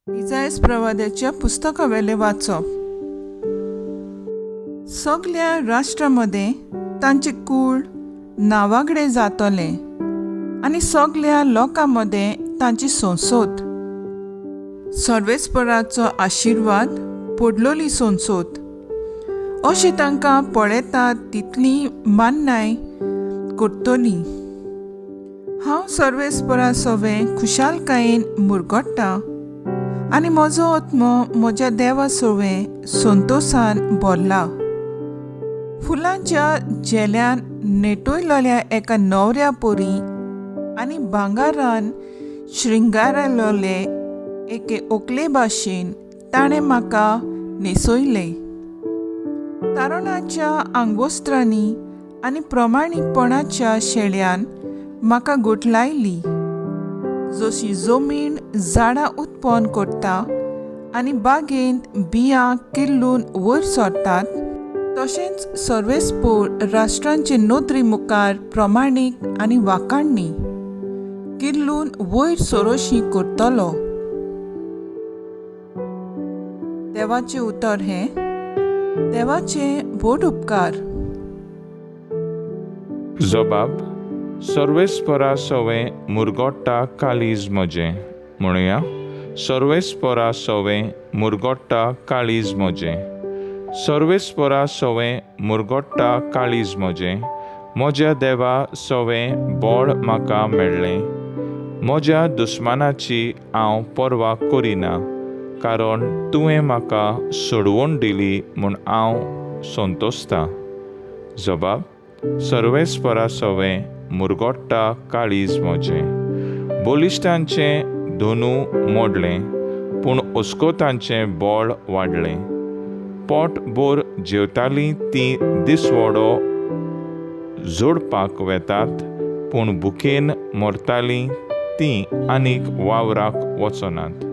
इजायस प्रवाद्याच्या पुस्तकावेलें वाचप. सगल्या राष्ट्रां मदें तांचें कूळ नांवागडें जातलें आनी सगल्या लोकां मदें तांची संसद. सर्वेस्पराचो आशिर्वाद पडलोली संसद अशें तांकां पळयतात तितली मान्नाय करतली. हांव सर्वेस्परा सवें खुशालकायेन मुरगट्टा आनी म्हजो आत्मो म्हज्या देवा सवें संतोसान भरला. फुलांच्या झेल्यान नेटयलोल्या एका न्हवऱ्या परी आनी भांगारान श्रृंगारलोले एके ओकले भाशेन ताणें म्हाका न्हेसयलें. तारुणाच्या आंगवस्त्रांनी आनी प्रमाणीकपणाच्या शेळ्यान म्हाका गुठलायली. जशी जमीन झाडां उत्पन्न करता आनी बागेंत बियां किल्लून वयर सरतात, तशेंच सर्वेस्पोर राष्ट्रांचे नदरी मुखार प्रमाणीक आनी वाखाणणी किल्लून वयर सरोशी करतलो. देवाचें उतर हें. देवाचे व्हड उपकार. जबाब सर्वेस्परा सवें मुरगोट्टा काळीज म्हजें. म्हणुया, सर्वेस्परा सवें मुरगोट्टा काळीज म्हजें. सर्वेस्परा सवें मुरगोट्टा काळीज म्हजें. म्हज्या देवा सवें बळ म्हाका मेळ्ळें. म्हज्या दुस्मानाची हांव पर्वा करिना, कारण तुवें म्हाका सोडवण दिली म्हूण हांव संतोसतां. जबाब सर्वेस्परा सवें मुरगोट्टा काळीज म्हजें. बलिश्टांचें धोनू मोडलें, पूण अस्कोतांचें बळ वाडलें. पोट भर जेवतालीं तीं दिसवडो जोडपाक वेतात, पूण भुकेन मरतालीं तीं आनीक वावराक वचनात.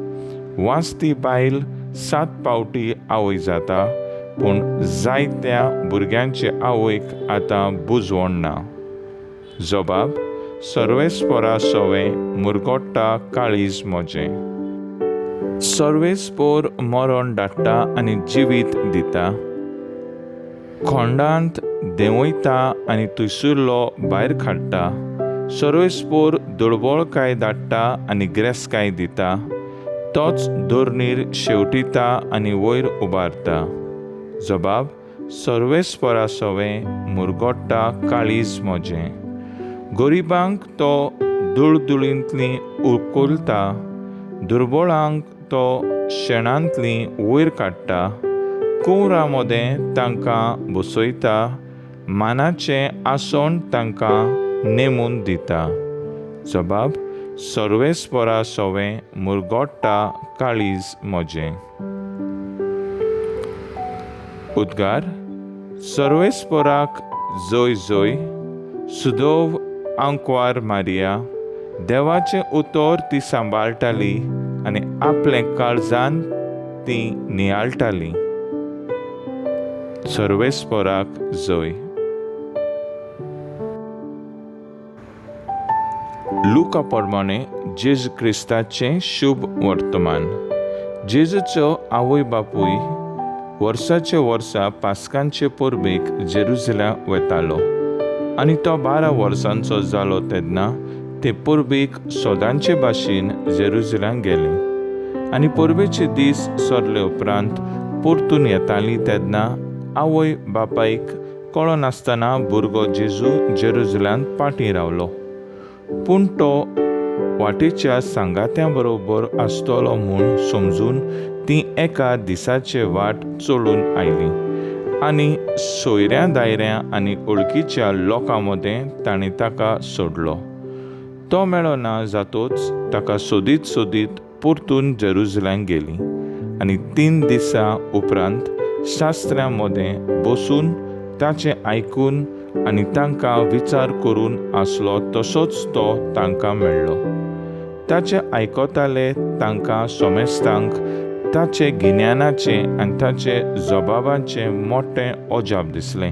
वांचती बायल 7 पावटी आवय जाता, पूण जायत्या भुरग्यांचे आवयक आतां बुजवण ना. जबाब सर्वेस्परा सवें मुरगोट्टा काळीज म्हजें. सर्वेस्पोर मरण धाडटा आनी जिवीत दिता, खोंडांत देंवयता आनी थंयसरलो भायर काडटा. सर्वेस्पोर दुर्बळकाय धाडटा आनी ग्रेसकाय दिता, तोच धरणीर शेवटिता आनी वयर उबारता. जबाब सर्वेस्परा सवें मुरगोट्टा काळीज म्हजें. गरिबांक तो दुळदुळींतली उखलता, दुर्बळांक तो शेणांतली वयर काडटा. कुंवरा मदें तांकां बसयता, मानाचें आसण तांकां नेमून दिता. जबाब सर्वेस्परा सवें मुरगोट्टा काळीज म्हजें. उद्गार सर्वेस्पराक जय जय. सुदोव आंकवार मारिया देवाचें उतर ती सांबाळटाली आनी आपलें काळजान ती नियाळटाली. सर्वेस्पराक जय. लुका प्रमाणे जेजू क्रिस्ताचें शुभ वर्तमान. जेजूचो आवय बापूय वर्साचे वर्सा पास्कांचे परबेक जेरुजलेम वेतालो आनी तो 12 वर्सांचो जालो तेन्ना ते परबेक सदांचे भाशेन जेरुजलेम गेले. आनी परबेचे दीस सरले उपरांत परतून येताली तेन्ना आवय बापायक कळनासतना भुरगो जेजू जेरुजलेमांत फाटीं रावलो. पूण तो वाटेच्या सांगात्यां बरोबर आसतलो म्हूण समजून तीं एका दिसाचे वाट चलून आयलीं आनी सोयऱ्या दायऱ्या आनी वळखीच्या लोकां मदें ताणें ताका सोडलो. तो मेळो ना जातोच ताका सोदीत सोदीत परतून जेरुजलेम गेलीं आनी 3 दिसां उपरांत शास्त्र्यां मदें बसून ताचें आयकून आनी तांकां विचार करून आसलो तसोच तो तांकां मेळ्ळो. ताचें आयकताले तांकां सोमेस्तांक ताचें गिन्यानाचें आनी ताचे जबाबाचें मोटें अजाप दिसलें.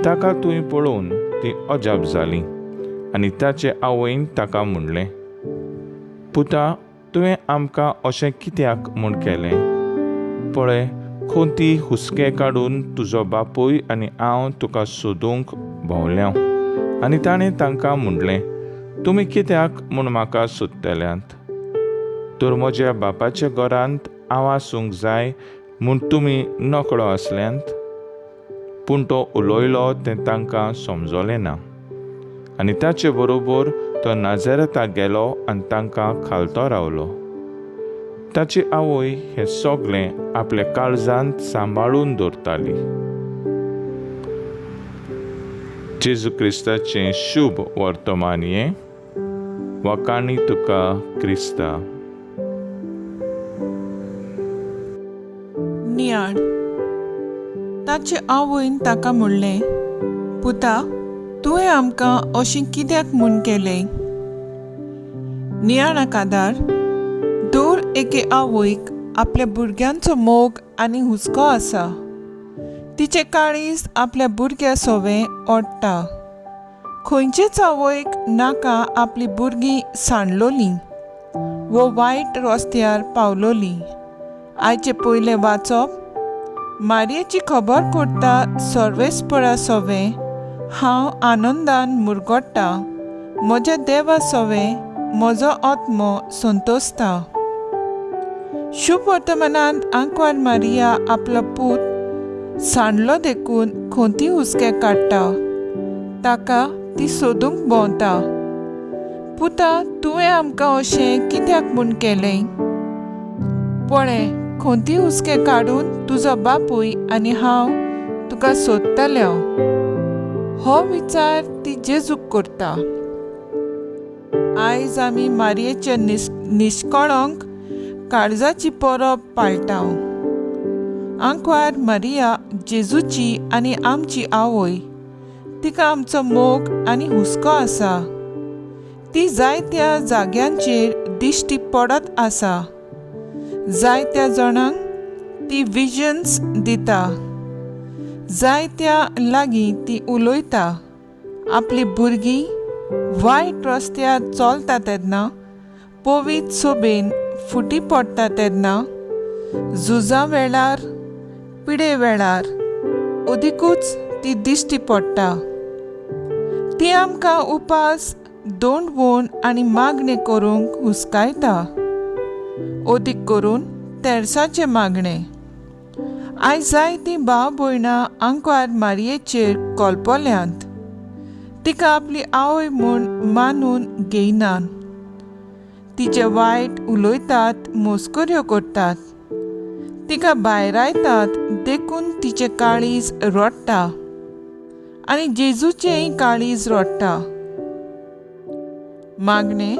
ताका थंय पळोवन ती अजाप जाली आनी ताचे आवयन ताका म्हणलें, पुता, तुवें आमकां अशें कित्याक म्हूण केलें? पळय, खोंती हुस्के काडून तुजो बापूय आनी हांव तुका सोदूंक भोंवल्या. आनी ताणें तांकां म्हणलें, तुमी कित्याक म्हूण म्हाका सोदतल्यांत? तर म्हज्या बापाच्या घरांत हांव आसूंक जाय म्हूण तुमी नकळो आसल्यांत? पूण तो उलयलो तें तांकां समजलें ना. आनी ताचे बरोबर तो नाझरेताक गेलो आनी तांकां खालतो रावलो. ताची आवय हें सगळें आपल्या काळजांत सांबाळून दवरताली. जेजू क्रिस्ताचें शुभ वर्तमान हें. वाखाणी तुका क्रिस्ता. नियाळ. ताचे आवयन ताका म्हणलें, पुता, तुवें आमकां अशें कित्याक म्हूण केलें? नियाळाक आदार. दर एके आवयक आपल्या भुरग्यांचो मोग आनी हुस्को आसा. तिचें काळीज आपल्या भुरग्या सोवें ओडटा. खंयचेच आवयक नाका आपली भुरगीं सांडलोलीं वो वायट रस्त्यार पावलोलीं. आयचें पयलें वाचप मारयेची खबर करता सर्वेस्परा सोवें हांव आनंदान मुरगोट्टा, म्हज्या देवा सोवें म्हजो आत्मो संतोसता. शुभ वर्तमानांत आंकवार मारिया आपलो पूत सांडलो देखून खोंती हुस्के काडटा. ताका ती सोदूंक भोंवता. पुता, तुवें आमकां अशें कित्याक म्हूण केलें? पळय, खोंती हुस्के काडून तुजो बापूय आनी हांव तुका सोदतले. हो विचार ती जेजूक करता. आयज आमी मारयेचे निश्कळंक काळजाची परब पाळटा. आंकवार मारिया जेजूची आनी आमची आवय. तिका आमचो मोग आनी हुस्को आसा. ती जायत्या जाग्यांचेर दिश्टी पडत आसा. जायत्या जाणांक ती विजन्स दिता. जायत्या लागीं ती उलयता. आपली भुरगीं वायट रस्त्यार चलता तेन्ना, पवित्र सोबेन फुटी पडटा तेन्ना, झुजा वेळार, पिडे वेळार अदिकूच ती दिश्टी पडटा. ती आमकां उपास दोंडवोन आनी मागणें करूंक हुस्कायता, अदीक करून तेर्साचें मागणें. आयज जायतीं भाव भयणां आंकवार मारयेचेर कोलपोल्यांत. तिका आपली आवय म्हूण मानून घेयनात. तिचे वायट उलयतात, मस्कऱ्यो करतात, तिका भायरायतात. देखून तिचें काळीज रडटा आनी जेजूचेंय काळीज रडटा. मागणें.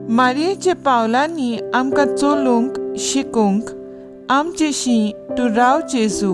मारयेच्या पावलांनी आमकां चलूंक शिकूंक आमचेशी तूं राव जेजू.